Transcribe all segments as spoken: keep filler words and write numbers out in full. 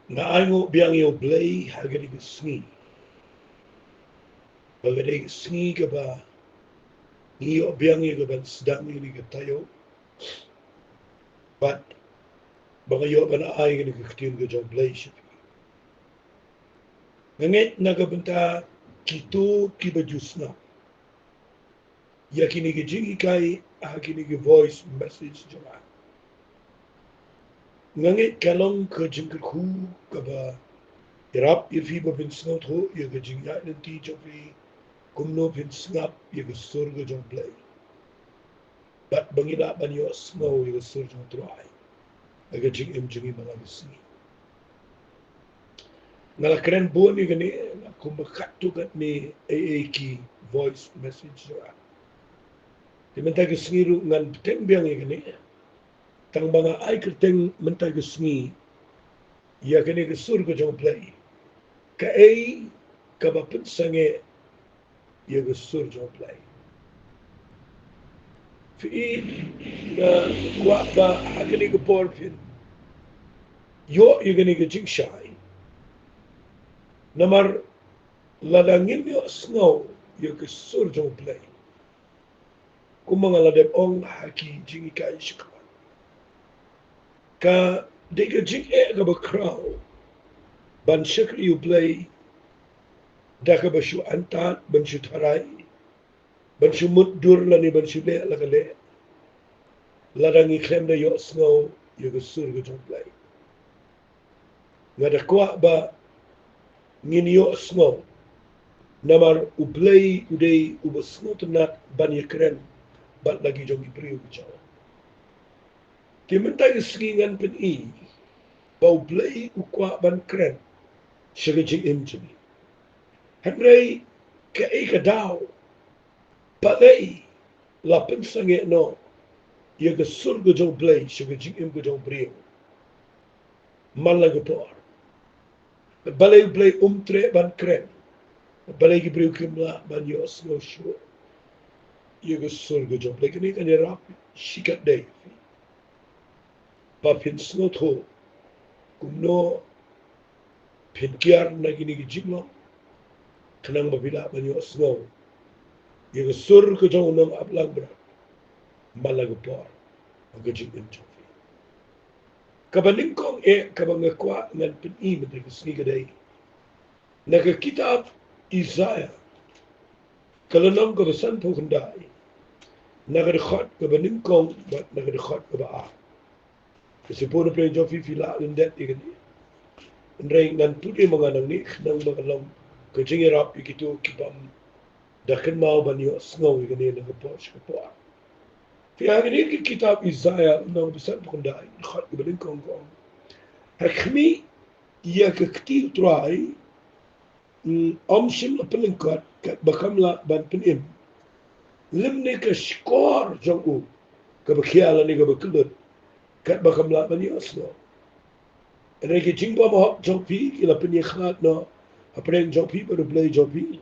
Nga ainguh biang ïa U Blei ha kane ka sngi. Ba ka dei ka sngi kaba ngi ïoh biang ïa ka ban sdang ïa kane ka taïew. Bad ba nga ïoh ban ai kane ka ktien ka jong U Blei sha phi. Nga ngeit na ka bynta kito kiba ju sngap ïa kine ki jinghikai ha kine ki voice message jong nga. Nga ngeit ka long ka jingkyrkhu kaba ïarap ïa phi ba phin sngewthuh ïa ka jingïaid lynti jong phi, kumno phin sngap ïa ka sur ka jong U Blei. Bad ba ngi lah ban ïohsngew ïa ka sur jong U Trai ha ka jingim jong ngi man la ka sngi. Nga la kren bun ïa kane, la kumba katto katne ei ei ki voice message jong nga. Te mynta ka sngi ruh ngan bteng biang ïa kane. Tang ba nga ai kyrteng mynta ka sngi ïa kane ka sur ka jong U Blei. Kaei kaba pynsangeh ïa ka sur jong U Blei. Phi, nga kwah ba ha kane ka por phin ïoh ïa kane ka jingshai. Namar lada ngim ïohsngew ïa ka sur jong U Blei, kumba nga la dep ong ha ki jinghikai shakhmat, ka dei ka jingeh kaba khraw ban shakri U Blei da kaba shu antad, ban shu tharai, ban shu mutdur lane ban shu leh la ka leh, lada ngi khlem da ïohsngew ïa ka sur ka jong U Blei. Nga da kwah ba ngin ïohsngew, namar U Blei u dei uba sngewtynnat ban ïakren bad la ki jong ki briew ki jong u. Te mynta ka sngi ngan pyni ba U Blei u kwah ban kren sha ka jingim jong ngi. Hynrei kaei ka daw, balei la pynsangeh noh ïa ka sur ka jong U Blei sha ka jingim ka jong u briew man la ka por? Balei U Blei um treh ban kren? Balei ki briew kim lah ban ïohsngew shuh ïa ka sur ka jong U Blei? Kane kan ïarap shikatdei ba phin sngewthuh kumno phin kiar na kine ki jinglong, khnang ba phi lah ban ïohsngew ïa ka sur ka jong u nongap langbrot man la ka por ha ka jingim jong phi. Kaba nyngkong eh kaba nga kwah ngan pyni mynta ka sngi ka dei na ka kitab Isaiah, ka lynnong kaba sanphew khyndai, na ka dkhot kaba nyngkong bad na ka dkhot kaba ar. Ka shu pule na pdeng jong phi, phi lah lyndet ïa kane. Hynrei ngan pule ma nga nangne khnang ba ka long ka jingïarap ïa kito ki bym da kynmaw ban ïohsngew ïa kane na ka por sha ka por. Phi, ha kane ka kitab Isaiah, lynnong ba sanphew khyndai, dkhot kaba nyngkong ka ong: Ha khmih ïa ka kti U Trai, mm, ym shym la pynlyngkot, katba kam lah ban pynim. Lymne ka shkor jong u kaba khia lane kaba kyllut, katba kam lah ban ïohsngew. Hynrei ki jingbymhok jong phi ki la pynïakhlad noh ha pdeng jong phi bad U Blei jong phi,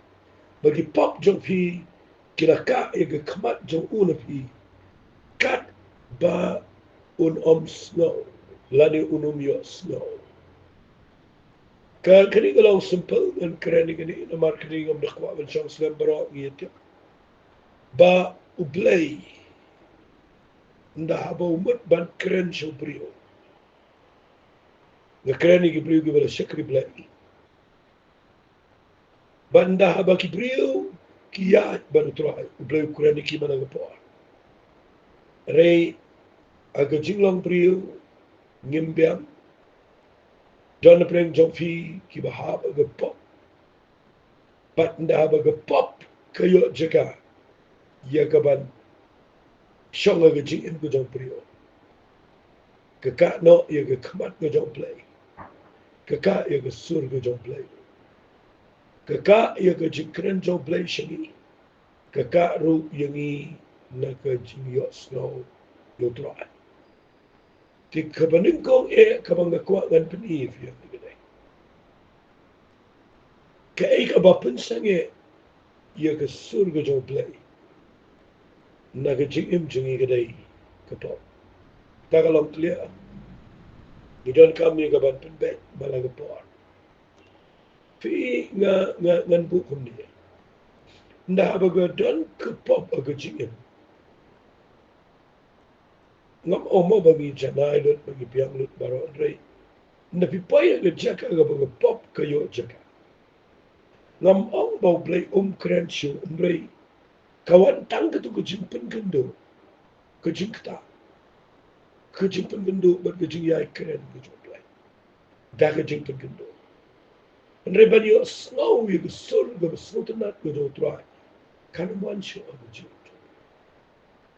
bad ki pop jong phi ki la kah ïa ka khmat jong u na phi, katba un ym sngew lane un ym ïohsngew. Ka, kane ka long simple, ngan kren ïa kane namar kane ngam da kwah ban shong slem baroh, ngi ïa tip ba U Blei, ynda haba u mut ban kren sha u briew, nga kren ïa ki briew kiba la shakri Blei. Bad ynda haba ki briew ki ïaid bad U Trai, U Blei u kren ïa ki man la ka por. Hynrei ha ka jinglong briew ngim biang. Don na pdeng jong phi kiba hap ha ka pop. Bad ynda haba ka pop ka ïoh jaka ïa ka ban shong ha ka jingim ka jong u briew, ka kah noh ïa ka khmat ka jong U Blei, ka kah ïa ka sur ka jong U Blei, ka kah ïa ka jingkren jong U Blei sha ngi, ka kah ruh ïa ngi na ka jingïohsngew ïa U Trai. Te kaba nyngkong eh kaba nga kwah ngan pyni ïa phi ïa kane ka dei, kaei kaba pynsangeh ïa ka sur ka jong U Blei na ka jingim jong ngi ka dei ka pop. Te ka long clear. Ngi donkam ïa ka ban pynbeit man la ka por. Phi nga, nga, ngan buh kumne. Ynda haba ka don ka pop ha ka jingim, ngam ong mo ba ngi janai lut, ba ngi biang lut baroh, hynrei ynda phi poi ha ka jaka kaba ka pop ka ïoh jaka, ngam ong ba U Blei um kren shuh, hynrei ka wan tang katto ka jingpynkynduh, ka jingktah, ka jingpynkynduh bad ka jingïai kren ka jong U Blei da ka jingpynkynduh. Hynrei ban ïohsngew ïa ka sur kaba sngewtynnat ka jong U Trai, kan ym wan shuh ha ka jingim.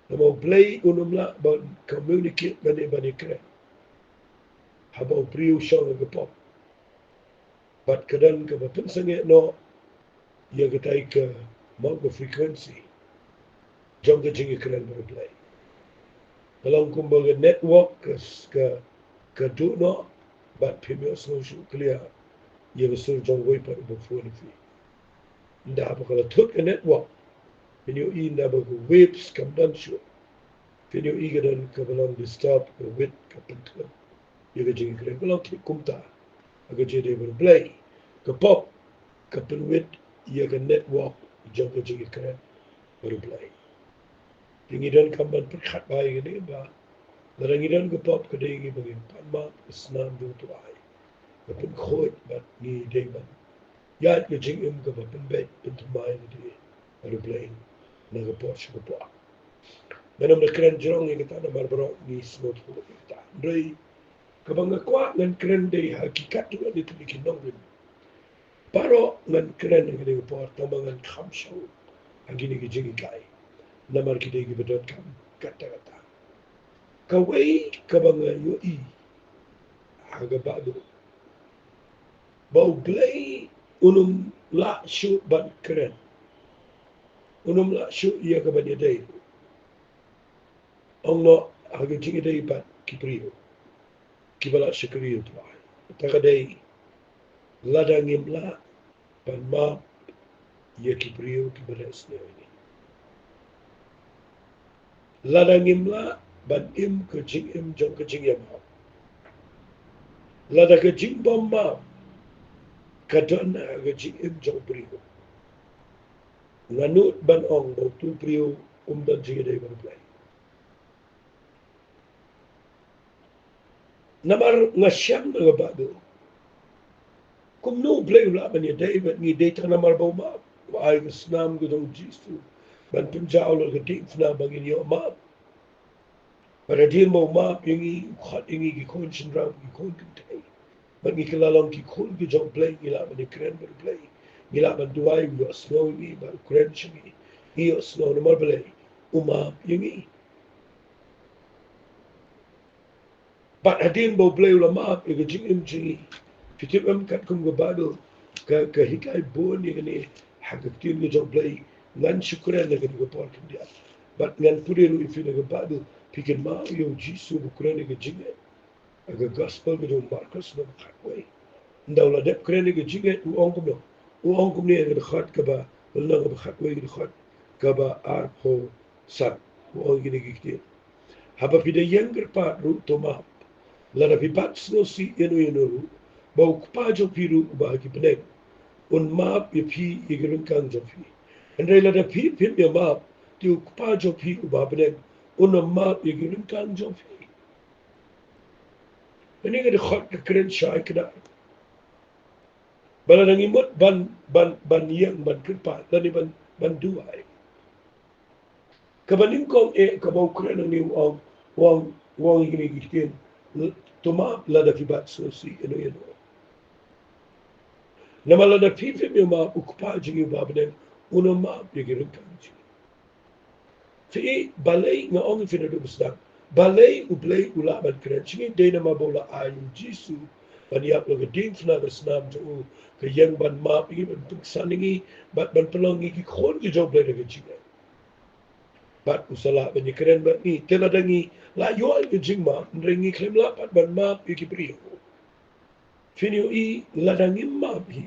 Namar U Blei un ym lah ban communicate lane ban ïakren haba u briew u shong ha ka pop. Bad ka don kaba pynsangeh noh ïa katai ka, mo, ka frequency jong ka jingïakren bad U Blei. Ka long kumba ka network ka, ka, ka duh noh, bad phim ïohsngew shuh clear ïa ka sur jong uwei pat uba phone ïa phi. Ynda haba ka la thut ka network, phin ïohi ynda ba ka waves kam don shuh. Phin ïohi ka don kaba long disturb, ka wit, ka pynthut ïa ka jingïakren. Ka long thik kumta ha ka jingïadei bad U Blei. Ka pop ka pynwit ïa ka network jong ka jingïakren bad U Blei. Te ngi donkam ban pyrkhat bha ïa kane ba lada ngi don ka pop, ka dei ïa ngi ba ngin pan map ka snam jong U Trai, ka pynkhuid, bad ngi dei ban ïaid ka jingim kaba pynbeit pynthymmai lade bad U Blei na ka por sha ka por. Ngan ym da kren jrong ïa kata namar baroh ngi sngewthuh ïa kata. Hynrei kaba nga kwah ngan kren dei ha ki katto katne tylli ki nongrim. Baroh ngan kren ha kane ka por tangba ngan kham shuh ha kine ki jinghikai namar ki dei kiba donkam katta katta. Kawei kaba nga ïohi ha ka Baibl, ba U Blei un ym lah shuh ban kren, un ym lah shuh ïa ka ban ïadei, ong noh, ha ka jingïadei bad ki briew kiba la shakri ïa U Trai. Kata ka dei lada ngim lah ban map ïa ki briew kiba leh sniew ïa ngi. Lada ngim lah ban im ka jingim jong ka jingïamap. Lada ka jingbym map ka don ha ka jingim jong u briew, nga nud ban ong ba utu u briew um don jingïadei bad U Blei. Namar nga shem na ka Baibl, kumno U Blei u lah ban ïadei bad ngi? Dei tang namar ba u map, u ai ka snam ka jong u Jisu ban pynjaw la ka diengphna ba ngin ïoh map. Bad hadien ba u map ïa ngi, u khot ïa ngi ki khun shynrang, ki khun kynthei, bad ngi kylla long ki khun ki jong U Blei, ngi lah ban ïakren bad U Blei, ngi lah ban duwai, u ïohsngew ïa ngi bad u kren sha ngi. Ngi ïohsngew namar balei? U map ïa ngi. Bad hadien ba U Blei u la map ïa ka jingim jong ngi, phi tip em, katkum ka Baibl ka, ka hikai bun ïa kane ha ka ktien ka jong U Blei. Ngan shu kren ha kane ka por khyndiat, bad ngan pule ruh ïa phi na ka Baibl, phi kynmaw ïa u Jisu ba u kren ïa ka jingngeit ha ka Gospel ka jong u Markos lynnong ba khatwei. Ynda u la dep kren ïa ka jingngeit, u ong kumno? U ong kumne ha ka dkhot kaba, lynnong ba khatwei, ka dkhot kaba arphew san, u ong kine ki ktien: Haba phi da ïeng kyrpad ruh, to map. Lada phi bat sngewsih ïano ïano ruh, ba u Kpa jong phi ruh uba ha ki bneng un map ïa phi ïa ki ryngkang jong phi. Hynrei lada phi phim ïamap, te u Kpa jong phi uba ha bneng un ym map ïa ki ryngkang jong phi. Kane ka dkhot ka kren shai kdar ba lada ngi mut ban, ban, ban ïeng ban kyrpad lane ban, ban duwai, kaba nyngkong eh kaba u kren hangne, u ong, u ong, u ong ïa kine ki ktien: To map lada phi bat sngewsih ïano ïano. Namar lada phi phim ïamap, u Kpa jong ngi uba ha bneng un ym map ïa ki ryngkang jong ngi. Phi i balei nga ong ïa phi naduh ba sdang, balei U Blei u lah ban kren sha ngi? Dei namar ba u la ai u Jisu ban ïap la ka diengphna ka snam jong u, ka ïeng ban map ïa ngi, ban pynksan ïa ngi, bad ban pynlong ngi ki khun ki jong U Blei da ka jingngeit. Bad u sa lah ban ïakren bad ngi. Te lada ngi la ïoh ïa ka jingmap, hynrei ngi khlem lah pat ban map ïa ki briew, phin ïohi lada ngim map hi,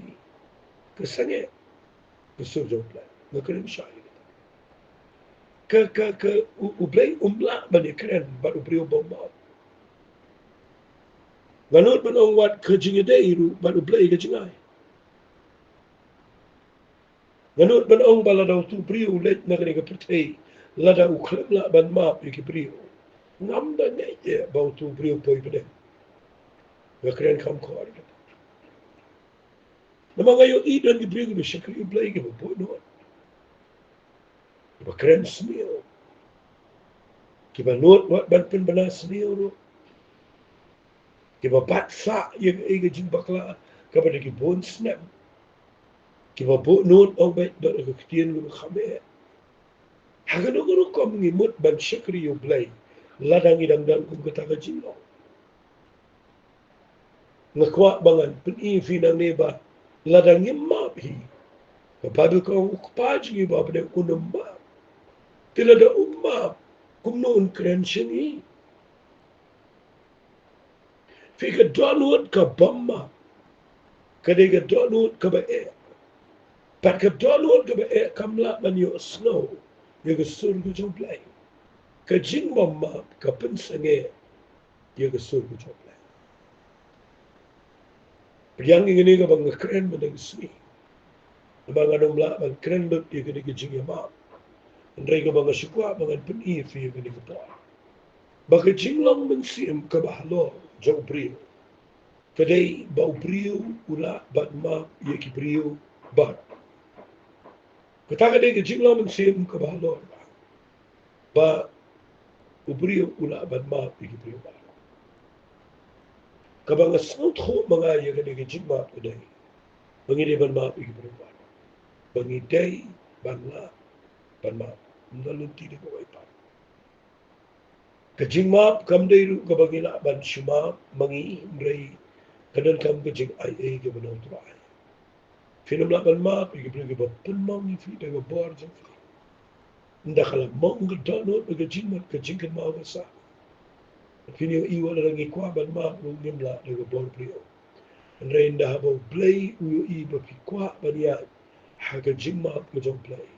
ka sangeh ka sur jong U Blei. Nga kren shai ïa kata. Ka, ka, ka, u, U Blei um lah ban ïakren bad u briew uba map. Nga nud ban ong wat ka jingïadei ruh bad U Blei ka jingai. Nga nud ban ong ba lada utu u briew u leit na kane ka pyrthei, lada u khlem lah ban map ïa ki briew, ngam da ngeit eh ba utu u briew u poi pdeng. Nga kren kham khor. Namar nga ïohi don ki briew kiba shakri U Blei, kiba buh nud, kiba kren sniew, kiba nud wat ban pynbna sniew ruh, kiba bat sah ïa kaei ka jingbakla kaba da ki bun snem, kiba buh nud ong beit bad ka ktien kaba kham eh. Ha kano ka rukom ngi mut ban shakri ïa U Blei lada ngi dang don kum kata ka jinglong? Nga kwah ba ngan pyni ïa phi nangne ba lada ngim map hi, ka Baibl ka ong U Kpa jong ngi uba ha bneng un ym map. Te lada um map, kumno un kren sha ngi? Phi, ka dohnud ka bym map ka dei ka dohnud kaba eh. Bad ka dohnud kaba eh kam lah ban ïohsngew ïa ka sur ka jong U Blei. Ka jingbym map ka pynsangeh ïa ka sur ka jong U Blei. Pdiang ïa kane kaba nga kren mynta ka sngi. Namar ngan ym lah ban kren lut ïa kane ka jingïamap. Hynrei kaba nga shu kwah ba ngan pyni ïa phi ïa kane ka por, ba ka jinglong mynsiem kaba halor jong u briew ka dei ba u briew u lah ban map ïa ki briew baroh. Kata ka dei ka jinglong mynsiem kaba halor, ba u briew u lah ban map ïa ki briew baroh. Kaba nga sngewthuh ma nga ïa kane ka jingmap ka dei ba ngi dei ban map ïa ki briew baroh. Ba ngi dei ban lah ban map, ym da lynti da kawei pat. Ka jingmap kam dei ruh kaba ngi lah ban shu map ma ngi, hynrei ka donkam ka jingaiei kaba na U Trai. Phin ym lah ban map ïa ki briew kiba pynmong ïa phi da ka bor jong phi. Ynda ka la mong ka dohnud bad ka jingmut, ka jingkynmaw ka sah. Phin ïohi wat lada ngi kwah ban map ruh ngim lah da ka bor briew. Hynrei ynda haba U Blei u ïohi ba phi kwah ban ïaid ha ka jingmap ka jong U Blei,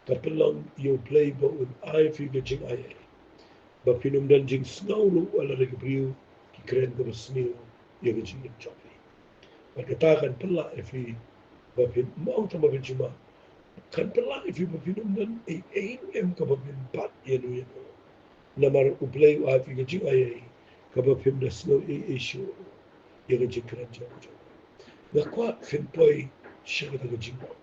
ka pynlong ïa U Blei ba un ai phi ka jingaiei, ba phin ym don jingsngew ruh wat lada ki briew ki kren kaba sniew ïa ka jingim jong phi. Bad kata kan pynlah ïa phi ba phin mong tang ba phin shu map. Kan pynlah ïa phi ba phin ym don ei ei ruh em kaba phin bat ïa u ïa u. Namar U Blei u ai phi ka jingaiei kaba phim da sngew ei ei shuh ïa ka jingkren jong u. Nga kwah phin poi sha kata ka jingmong.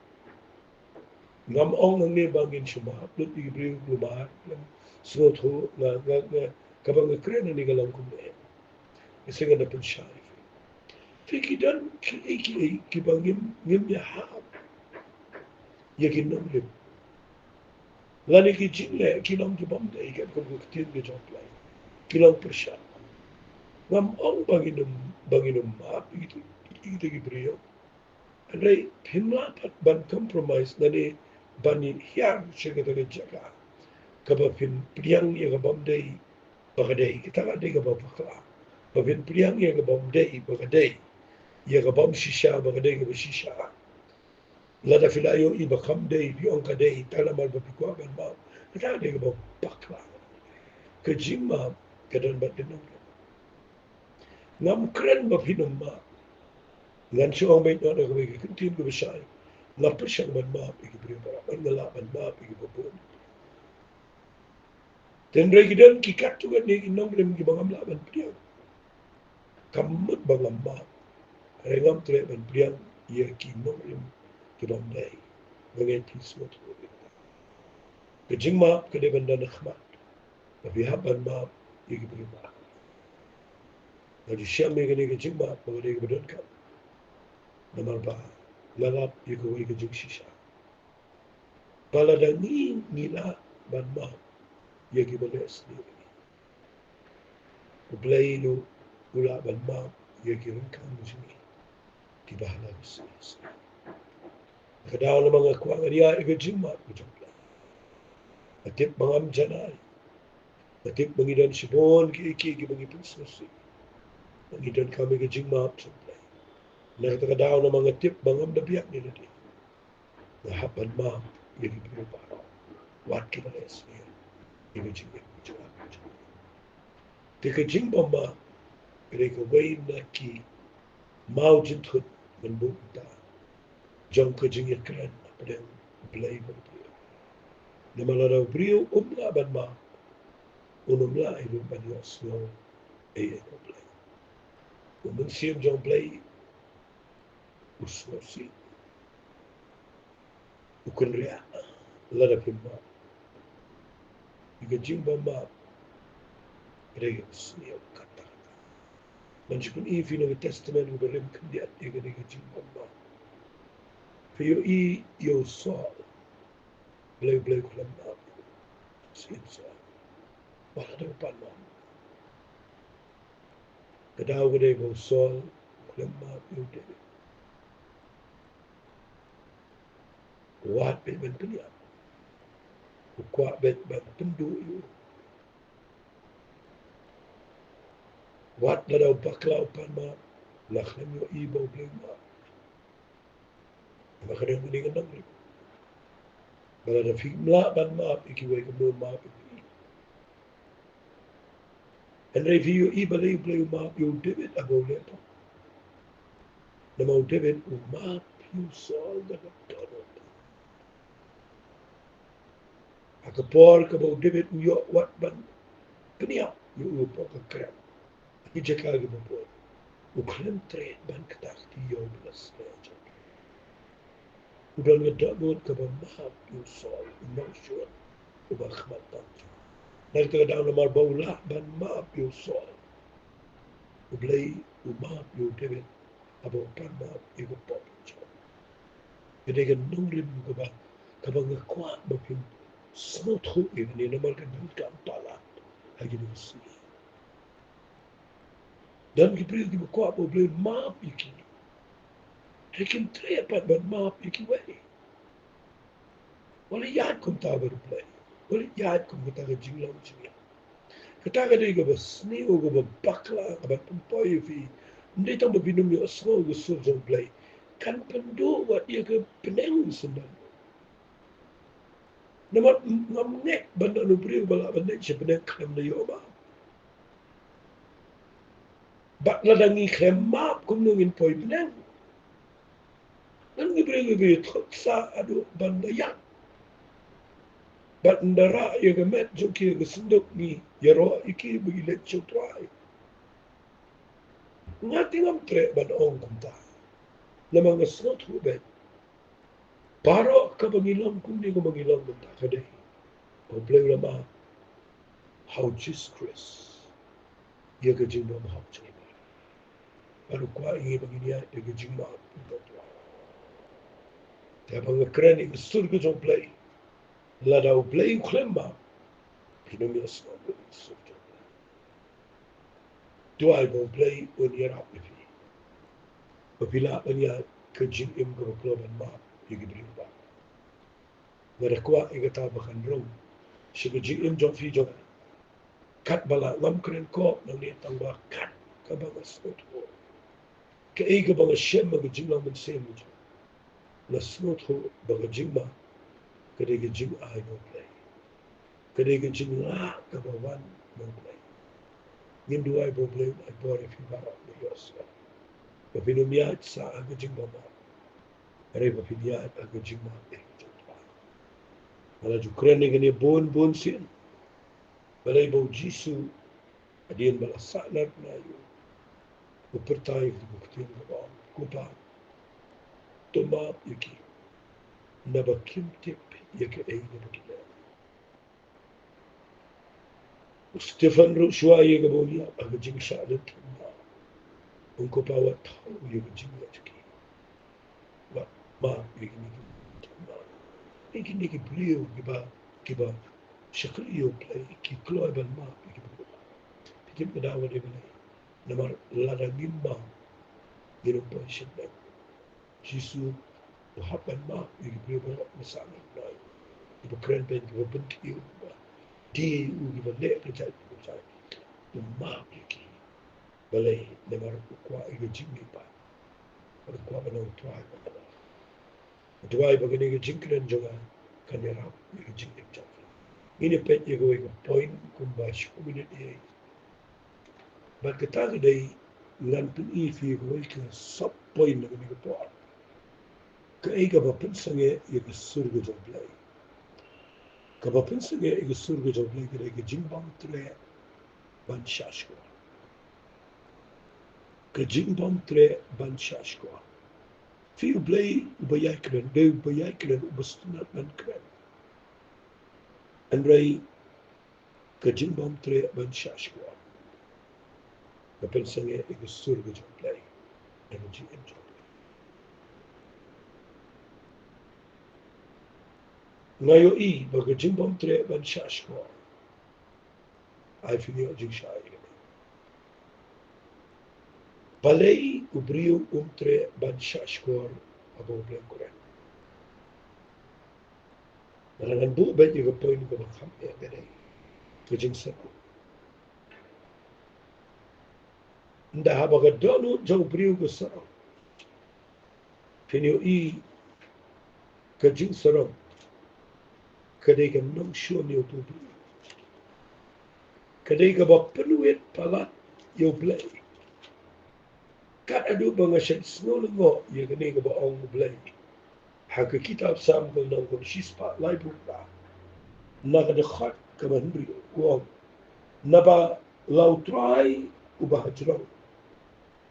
Ngam ong hangne ba ngin shu map lut ïa ki briew, kulmar, sngewthuh, nga, nga, nga, kaba nga kren hangne ka long kumne. Nga sngewthuh da pynshai. Phi, ki don kiei kiei kiba ngim, ngim ïahap ïa ki nongrim. Lane ki jingleh ki long kibym dei katkum ka ktien ka jong U Blei. Ki long pyrshah. Ngam ong ba ngin ym, ba ngin ym map ïa ki, ïa ki briew. Hynrei phim lah pat ban compromise lane ban hiar sha kata ka jaka kaba phin pdiang ïa ka bym dei ba ka dei, kata ka dei kaba bakla. Ba phin pdiang ïa ka bym dei ba ka dei, ïa ka bym shisha ba ka dei kaba shisha. Lada phi la ïohi ba kam dei, phi ong ka dei tang namar ba phi kwah ban map, kata ka dei kaba bakla. Ka jingmap ka don bad ka nongrim. Ngam kren ba phin ym map. Ngan shu ong beit noh da kawei ka ktien kaba shai. Nga pyrshang ban map ïa ki briew baroh, bad nga lah ban map ïa kiba bun. Hynrei ki don ki katto katne ki nongrim kiba ngam lah ban pdiang. Kam mut ba ngam map, hynrei ngam treh ban pdiang ïa ki nongrim kibym dei. Nga ngeit phi sngewthuh ïa kata. Ka jingmap ka dei ban don ha khmat ba phi hap ban map ïa ki briew baroh. Nga ju shem ïa kane ka jingmap ba ka dei kaba donkam. Namar ba nga lap ïa kawei ka jingshisha, ba lada ngi, ngi lah ban map ïa kiba leh sniew ïa ngi, U Blei ruh u lah ban map ïa ki ryngkang jong ngi kiba ha la ka sngi. Ka daw namar nga kwah ngan ïaid ïa ka jingmap ka jong U Blei. Nga tip ba ngam janai. Nga tip ba ngi don shibun kiei kiei kiba ngi pynsngewsih. Ba ngi donkam ïa ka jingmap jong U Blei. Na kata ka daw namar nga tip ba ngam da biang ïa lade, nga hap ban map ïa ki briew baroh, wat kiba leh sniew ïa ka jingim jong nga. Te ka jingbym map Ka dei kawei na ki maw jynthut mynbun ta jong ka jingïakren hapdeng U Blei bad u briew. Namar lada u briew um lah ban map, un ym lah ruh ban ïohsngew ei ei na U Blei. U Mynsiem jong U Blei u sngewsih. U kynriah lada phim map. Ïa ka jingbym map ka dei ka sniew katta katta. Ngan shu pyni ïa phi na ka Testament kaba rim khyndiat ïa ka dei ka jingbym map. Phi ïohi ïa u Saul. Blei, Blei u khlem map. Shisien Saul. Ba lada u pan map. Ka daw ka dei ba u Saul u khlem map ïa u David. U wad beit ban pynïap. U kwah beit ban pynduh ïa u. Wat lada u bakla u pan map, la khlem ïohi ba U Blei u map. Ba ka dang kane ka nongrim. Ba lada phim lah ban map ïa kiwei, kumno map ïa phi? Hynrei phi ïohi balei U Blei u map ïa u David haba u leh pop? Namar u David u map ïa u Saul da ka dohnud. Ha ka por kaba u David u ïoh wat ban pynïap ïa u hapoh ka krem, ha ki jaka kiba bun, u khlem treh ban kta kti ïa u ba la sngewsih. U don ka dohnud kaba map ïa u Saul, u nongshun uba khmat tam. Na kata ka daw namar ba u lah ban map ïa u Saul, U Blei u map ïa u David haba u pan map ïa ka pop jong u. Ka dei ka nongrim kaba, kaba nga kwah ba phin sngewthuh ïa kane namar ka don kam palat ha kine ki sngi. Don ki briew kiba kwah ba U Blei map ïa ki. Hynrei kim treh pat ban map ïa kiwei. Wat la ïaid kumta bad U Blei. Wat la ïaid kum kata ka jinglong jingïap. Kata ka dei kaba sniew, kaba bakla, kaba pynpoi ïa phi. Ym dei tang ba phin ym ïohsngew ka sur jong U Blei. Kan pynduh wat ïa ka bneng shen. Namar ngam ngeit ban don u briew ba lah ban leit sha bneng khlem da ïoh map. Bad lada ngi khlem map kumno ngin poi bneng? Don ki briew kiba ïathuh sa haduh ban da ïap. Bad ynda rah ïa ka met jong ki ha ka synduk ngi ïaroh ïa ki ba ki leit sha U Trai. Nga te ngam treh ban ong kumta. Namar nga sngewthuh beit. Baroh kaba ngi long kumne kumba ngi long mynta ka dei ba U Blei u la map ha U Jisu Khrist ïa ka jingbym hok jong ngi. Bad u kwah ïa ngi ba ngin ïaid da ka jingmap. Te haba nga kren ïa ka sur ka jong U Blei, lada U Blei u khlem map, phin ym ïohsngew ïa ka sur jong U Blei. Duwai ba U Blei un ïarap ïa phi ba phi lah ban ïaid ka jingim kaba kloi ban map ïa ki briew ba. Nga da kwah ïa kata ba kan rung sha ka jingim jong phi jong nga. Katba lah ngam kren kop nangne tang ba kat kaba nga sngewthuh. Kaei kaba nga shem ha ka jinglong mynsiem jong nga, nga sngewthuh ba ka jingmap ka dei ka jingai na U Blei. Ka dei ka jinglah kaba wan na U Blei. Ngin duwai ba U Blei un ai bor ïa phi baroh ba ïohsngew ba phin ym ïaid sah ha ka jingbymap, hynrei ba phin ïaid ha ka jingmap ïa ka jong U Trai. Nga la ju kren ïa kane bun bun sien. Balei ba U Jisu hadien ba la sahnarphna ïa u, u pyrta ïa ka ktien kaba ong, Ko Pa, to map ïa ki, naba kim tip ïa kaei kaba ki leh. U Stephen ruh shuwa ïa kaba un ïap ha ka jingshah lynti, u ong, Ko Pa, wat thoh ïa ka jingngeit jong ki. Wat map ïa kine ki, ïa kine ki briew kiba, kiba shakri ïa U Blei, ki kloi ban map ïa ki briew. Phi tip ka daw ka dei balei? Namar lada ngim map, ngin ym poi shynrang. Jisu u hap ban map ïa ki briew baroh ba sahnarphna ïa u, kiba kren beiñ, kiba pynthiew, kiba die ïa u, kiba leh ka jait ka jait. U map ïa ki. Balei? Namar u kwah ïa ka jingmihpat. Bad u kwah ban long u trai ba kordor. Duwai ba kane ka jingkren jong nga kan ïarap ïa ka jingim jong phi. Ngin ïa peit ïa kawei ka point kumba shi minit ïa. Bad kata ka dei ngan pyni ïa phi kawei ka sub point na kane ka por. Kaei kaba pynsangeh ïa ka sur ka jong U Blei. Kaba pynsangeh ïa ka sur ka jong U Blei ka dei ka jingbymtreh ban shahshkor. Ka jingbymtreh ban shahshkor. Phi, U Blei uba ïai kren, dei uba ïai kren, uba sngewtynnat ban kren. Hynrei ka jingbymtreh ban shahshkor ka pynsangeh ïa ka sur ka jong U Blei, da ka jingim jong U Blei. Nga ïohi ba ka jingbymtreh ban shahshkor, ai phi ïoh jingshai ïa kane. Balei u briew um treh ban shahshkor haba U Blei u kren? Lada ngan buh beit ïa ka point kaba kham eh ka dei ka jingsarong. Ynda haba ka dohnud jong u briew ka sarong, phin ïohi ka jingsarong ka dei ka nongshun ïa u briew. Ka dei kaba pynwit palat ïa U Blei. Kat haduh ba nga shait sngew lyngngoh ïa kane kaba ong U Blei ha ka kitab Salm ka lynnong kaba shispah laiphew phra, na ka dkhot kaba hynriew, u ong, naba la U Trai uba hajrong,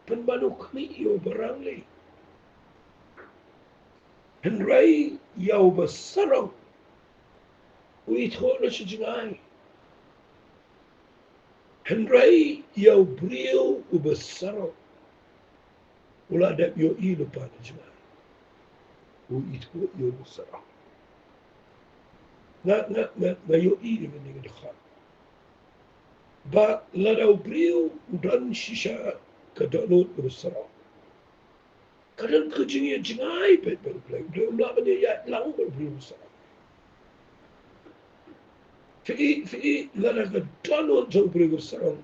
pynban u khmih ïa uba rangli. Hynrei ïa uba sarong u ithuh na shi jngai. Hynrei ïa u briew uba sarong u la dep ïohi lypa na jngai. U ithuh ïa uba sarong. Nga, nga, nga, nga ïohi ïa kane ka dkhot. Ba lada u briew u don shisha ka dohnud kaba sarong, ka don ka jingïa jngai bad, bad U Blei. U Blei um lah ban ïaid lang bad u briew uba sarong. Phi, phi, lada ka dohnud jong u briew uba sarong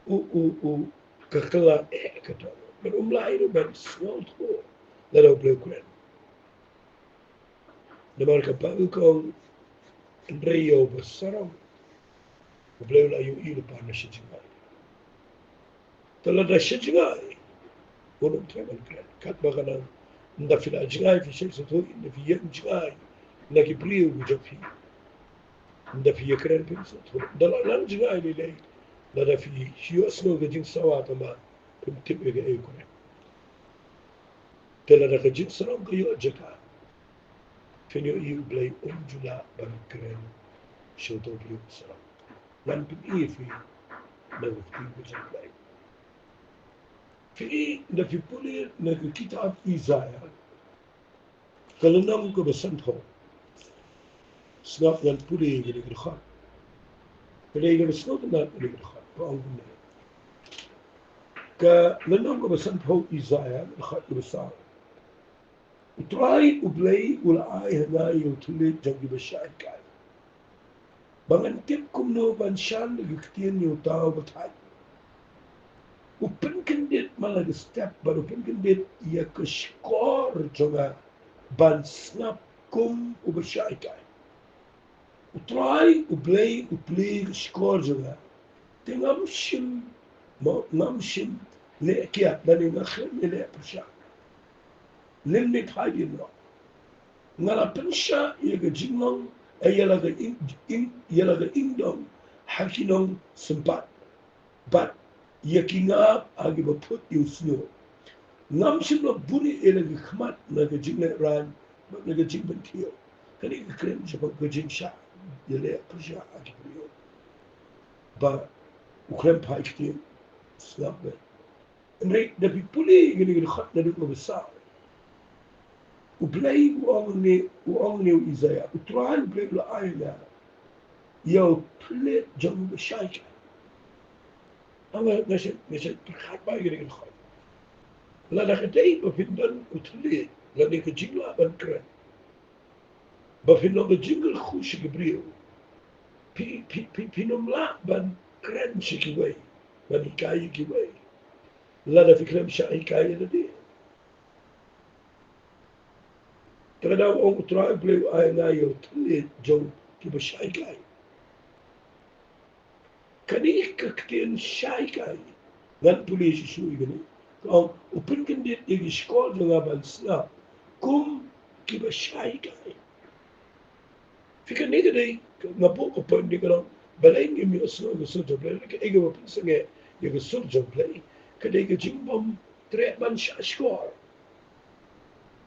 u, u, u, ka kylla eh ka dohnud. Bad um lah ïa u ban sngewthuh lada U Blei u kren. Namar ka Baibl ka ong, hynrei ïa uba sarong U Blei u la ïohi lypa na shi jngai. Te lada shi jngai, un ym treh ban kren. Katba ka nang, ynda phi la jngai phi shait sngewthuh, ynda phi ïeng jngai na ki briew ki jong phi, ynda phi ïakren phin sngewthuh. Ynda la nang jngai lei lei, lada phi ïohsngew ka jingsawa tangba phim tip ïa kaei u kren. Te lada ka jingsarong ka ïoh jaka, phin ïohi U Blei um ju lah ban kren sha uto u briew uba sarong. Ngan pyni ïa phi na ka ktien ka jong U Blei. Phi, ynda phi pule na ka kitab Isaiah ka lynnong kaba sanphew. Sngap, ngan pule ïa kane ka dkhot. Ka dei kaba sngewtynnat kane ka dkhot, ka ong kumne. Ka lynnong kaba sanphew Isaiah, dkhot kaba saw. U Trai U Blei u la ai ha nga ïa u thylliej jong kiba shah hikai, ba ngan tip kumno ban shah ïa ka ktien ïa uta uba thait. U pynkyndit man la ka step, bad u pynkyndit ïa ka shkor jong nga ban sngap kum uba shah hikai. U Trai U Blei u plie ka shkor jong nga, te ngam shym, mo, ngam shym leh kiad, lane nga khlem leh pyrshah. Lymne phai biang noh. Nga la pynshah ïa ka jinglong, eh, ïa la ka ing, ing, ïa la ka ingdong ha ki nongsympat, bad ïa ki ngap ha kiba phut ïa u snieh. Ngam shym la buhrieh ïa la ki khmat na ka jinglehrain bad na ka jingpynthiaw. Kane ka kren shaphang ka jingshah ïaleh pyrshah ha ki briew. Ba u khlem phai ktien, sngap beit. Hynrei da phi pule ïa kane ka dkhot naduh kaba saw, U Blei u ong ne, u ong ne u Isaiah, U Trai U Blei u la ai ïa nga ïa u thylliej jong uba shah hikai. Nga, nga shait, nga shait pyrkhat bha ïa kane ka dkhot. Lada ka dei ba phin don u thylliej lane ka jinglah ban kren, ba phin long ka jingkyrkhu sha ki briew, phi, phi, phi, phin ym lah ban kren sha kiwei, ban hikai ïa kiwei, lada phi khlem shah hikai ïa lade. Te lada u ong, U Trai U Blei u ai ïa nga ïa u thylliej jong kiba shah hikai, kane ka ktien shah hikai Ngan pule shisha ïa kane. Ka ong, u pynkyndit ïa ki shkor jong nga ban sngap kum kiba shai kai. Phi, kane ka dei, nga buh ka point ne ka long, balei ngim ïohsngew ïa ka sur jong U Blei, ka dei kaba pynsangeh ïa ka sur jong U Blei, ka dei ka jingbym treh ban shah shkor.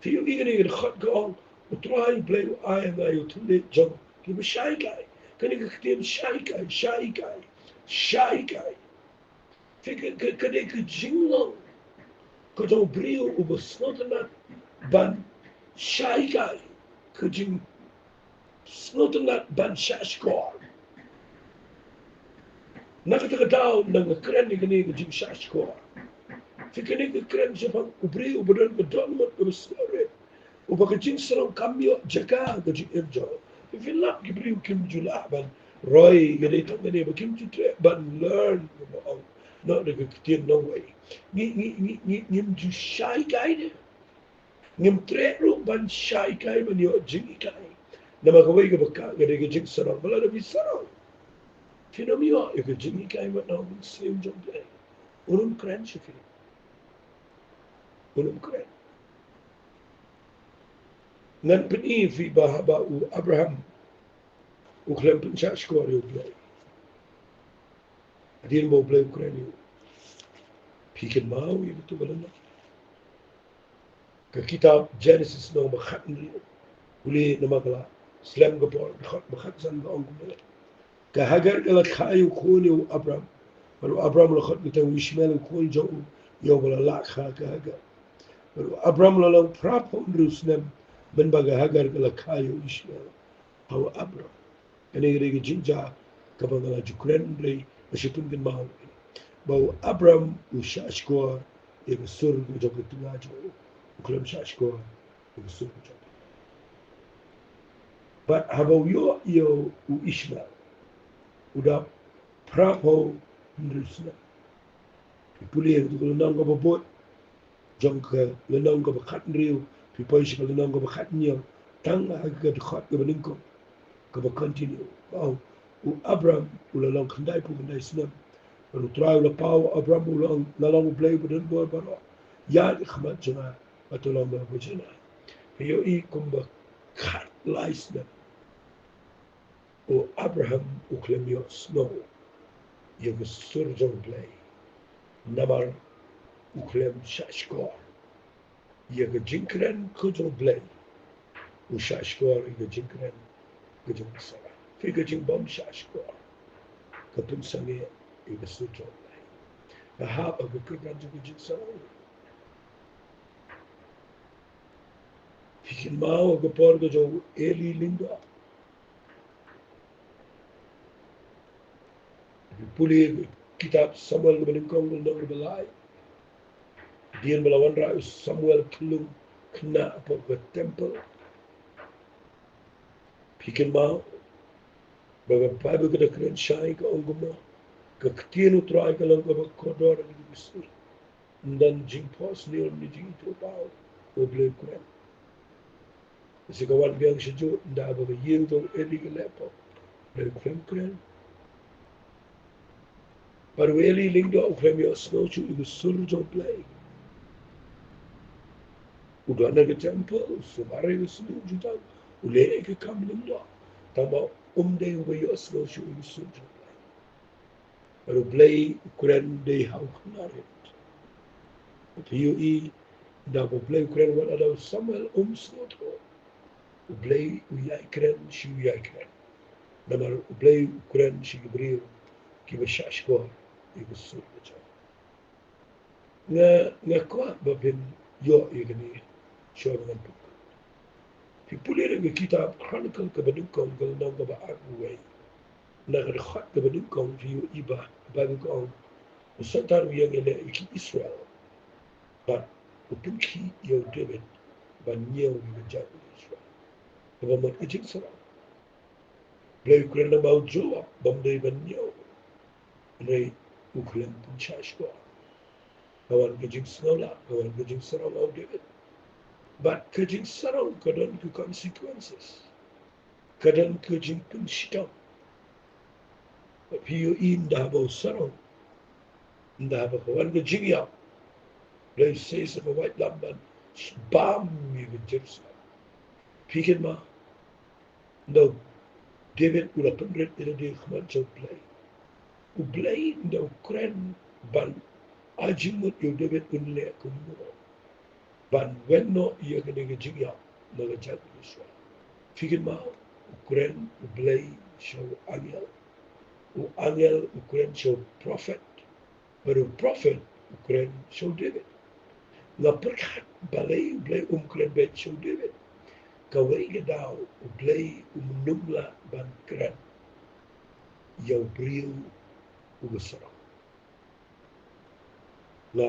Phi ïohi kane ka dkhot ka ong, U Trai U Blei u ai ha nga ïa u thylliej jong kiba shai kai. Kane ka ktien shai kai, shai kai, shai kai. Phi, ka, ka, ka dei ka jinglong ka jong u briew uba sngewtynnat ban shai kai, ka jingsngewtynnat ban shah shkor. Na kata ka daw, na nga kren ïa kane ka jingshah shkor. Phi, kane ka kren shaphang u briew uba don ka dohnud kaba sngewrit, uba ka jingsarong kam ïoh jaka ha ka jingim jong u. Phi, phi lap ki briew kim ju lah ban roi, ka dei tang kane ba kim ju treh ban learn, kaba ong, noh da ka ktien nongwei. Ngi, ngi, ngi, ngi, ngim ju shai kai ne. Ngim treh ruh ban shai kai, ban ïoh jinghikai. Namar kawei kaba ka, ka dei ka jingsarong. Ba lada phi sarong, phin ym ïoh ïa ka jinghikai wat na u Mynsiem jong U Blei, un ym kren sha phi. Un ym kren. Ngan pyni ïa phi ba haba u Abraham u khlem pynshah shkor ïa U Blei, hadien ba U Blei u kren ïa u. Phi kynmaw ïa katu ka lynnong? Ka kitab Genesis lynnong ba khathynriew. Pule namar ka la slem ka por, dkhot ba khatsan ka ong kumne: Ka Hagar ka la kha ïa u khun ïa u Abram. Bad u Abram u la khot kyrteng u Ishmael, u khun jong u, ïa uba la lah kha ka Hagar. Bad u Abram u la long phra phew hynriew snem, mynba ka Hagar ka la kha ïa u Ishmael ha u Abram. Kane ka dei ka jingjia kaba nga la ju kren, hynrei nga shu pynkynmaw ba u Abram u shah shkor ïa ka sur ka jong ka tnga jong u, u khlem shah shkor ïa ka sur ka jong u. Bad haba u ïoh ïa u Ishmael, u dap phra phew hynriew snem. Phi pule ïa katu ka lynnong kaba bud jong ka lynnong kaba khathynriew, phi poi sha ka lynnong kaba khathynñiew, tang ha ka dkhot kaba nyngkong, kaba continue. Ka ong, u Abram u la long khyndai phew khyndai snem. Bad u Trai u la paw ïa u Abram, u la ong, nga long U Blei uba don bor baroh. Ïaid ha khmat jong nga bad to long bad u jong nga. Phi ïohi kumba khatlai snem u Abraham u khlem ïohsngew ïa ka sur jong U Blei, namar u khlem shah shkor ïa ka jingkren ka jong U Blei. U shah shkor ïa ka jingkren ka jong u Sara. Phi, ka jingbym shah shkor ka pynsangeh ïa ka sur jong U Blei. Ka hap ha ka kyrdan jong ka jingsarong. Phi kynmaw ha ka por ka jong u Eli Lyngdoh? Pule kitab Samuel kaba nyngkong, lynnong kaba lai. Hadien ba la wanrah u Samuel khyllung khynnah hapoh ka temple, phi kynmaw ba ka Baibl ka da kren shai, ka ong kumno: Ka ktien U Trai ka long kaba kordor ha ki sngi. Ym don jingphohsniew ne jingithuhpaw, U Blei u kren. Shisha ka wan biang sha juh, ynda ba ka ïing jong u Eli ka leh pop, U Blei u khlem kren. Bad u Eli Lyngdoh u khlem ïohsngew shuh ïa ka sur jong U Blei. U don ha ka temple, u sumar ïa ka sngi, u ju dang, u leh ïa ka kam lyngdoh. Tangba um dei uba ïohsngew shuh ïa ka sur jong U Blei. Bad U Blei u kren dei ha u khynnah rit. Phi ïohi, ynda ba U Blei u kren, wat lada u Samuel um sngewthuh, U Blei u ïai kren shi u ïai kren. Namar U Blei u kren sha ki briew kiba shah shkor ïa ka sur ka jong u. Nga, nga kwah ba phin ïoh ïa kane shuwa ba ngan pule. Phi pule ruh ka kitab Chronicle kaba nyngkong, ka lynnong kaba arphew wei, na ka dkhot kaba nyngkong, phi ïohi ba ka Baibl ka ong, u Soitan u ïeng ïaleh ïa ki Israel bad u pynkhih ïa u David ban ñiew ïa ka jaitbynriew Israel. Kaba mut ka jingsarong. Blei u kren lang ba u Joab bym dei ban ñiew. Hynrei u khlem pynshah shkor. Ka wan ka jingsngewlah, ka wan ka jingsarong ha u David. Bad ka jingsarong ka don ka consequences. Ka don ka jingpynshitom. Phi ïohi ynda ba u sarong, Ynda haba ka wan ka jingïap, Blei u sei sa ka waitlam ban bam ïa ka Jerusalem. Phi kynmaw, ynda u David u la pynrit ïa lade ha khmat jong U Blei, U Blei ynda u kren ban ai jingmut ïa u David un leh kumno ban wen noh ïa kane ka jingïap na ka jaitbynriew Israel. Phi kynmaw, u kren U Blei sha u angel, u angel u kren sha u prophet, bad u prophet u kren sha u David. Nga pyrkhat balei U Blei um kren beit sha u David. Kawei ka daw U Blei um nym lah ban kren ïa u briew uba sarong. Nga,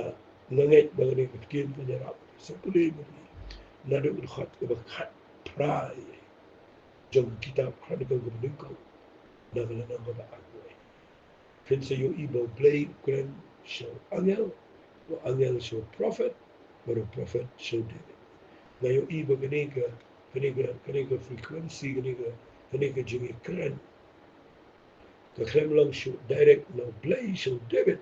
nga ngeit ba kane ka ktien kan ïarap sa pule ma phi naduh ka dkhot kaba khatphra jong ka kitab Chronicle kaba nyngkong, na ka lynnong kaba arphew. Phin sa ïohi ba U Blei u kren sha u angel, u angel sha u prophet, bad u prophet sha u David. Nga ïohi ba kane ka, kane ka, kane ka frequency, kane ka, kane ka jingïakren ka khlem long shuh direct na U Blei sha u David.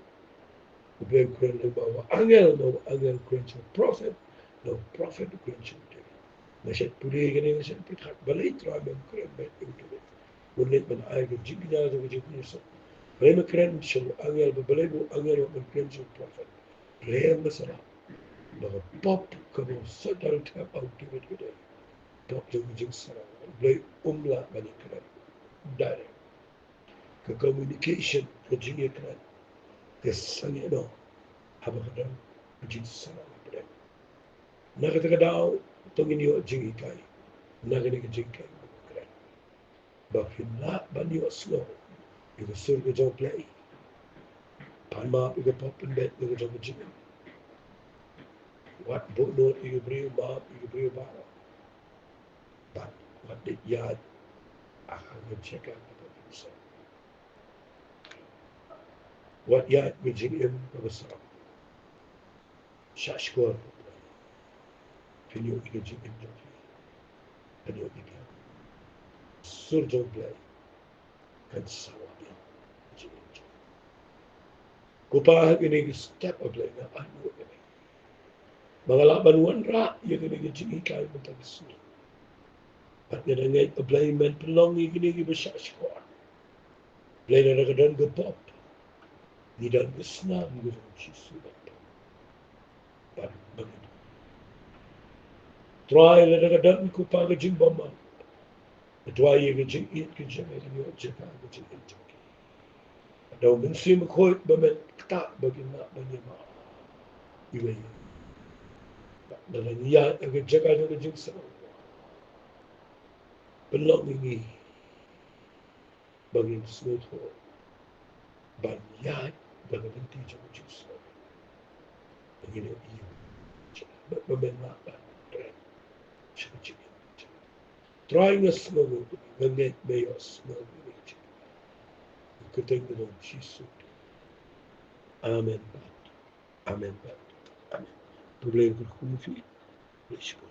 U Blei u kren lyngba u angel, na u angel u kren sha u prophet, na u prophet u kren sha u David. Nga shait pule kane, nga shait pyrkhat balei Trai me kren beit ïa u David. Un leit ban ai ka jingkñia jong ka jingpynïasoh. Balei me kren sha u angel, bad balei ba u angel u kren sha u prophet. Khlem ba sala ba ka pop kaba u Soitan u thep ha u David ka dei pop jong ka jingsarong. U Blei um lah ban ïakren direct. Ka communication, ka jingïakren, ka sangeh noh haba ka don ka jingsarong hapdeng. Na kata ka daw to ngin ïoh jinghikai na kane ka jinghikai ba ka kren, ba phin lah ban ïohsngew ïa ka sur ka jong U Blei. Pan map ïa ka pop, pynbeit ïa ka jong ka jingim. Wat buh nud ïa ka briew, map ïa ka briew baroh. Bad wat dei ïaid ha ka jaka kaba bymsuk. Wat ïaid ka jingim kaba sarong. Shah shkor. Phin ïohi ka jingim jong phi. Phin ïohi ka sur jong U Blei kan sawa biang ka jingim jong phi. Ko Pa, ha kine ki step, A Blei, nga ai nguh ïa me ba nga lah ban wanrah ïa kine ki jinghikai mynta ka sngi. Bad nga da ngeit, A Blei, men pynlong ïa kine kiba shah shkor. Blei, lada ka don ka pop, ngi don ka snam ka jong U Jisu ban pop. Bad ba ngi, Trai, lada ka don, ko Pa, ka jingbymman, Trai, ïa ka jingïeit ka jong ngi kan ïoh jaka ha ka jingïeit jong ki. Bad da U Mynsiem Bakhuid ba men ktah ba kin lah ban ïamap iwei ïa iwei. Bad lada ngi ïaid ha ka jaka jong ka jingsngew, pynlong ïa ngi ba ngin sngewthuh ban ïaid da ka lynti jong ka jingsngew, ba ngin ïohi ïa ka jaka ba men lah ban kren sha ka jingim. Trai, nga sngewnguh, nga ngeit me ïohsngew ïa ka jingim. Ka kyrteng ka jong U Jisu. Amen. Amen. Amen. To U Blei un kyrkhu ïa phi. Bless you.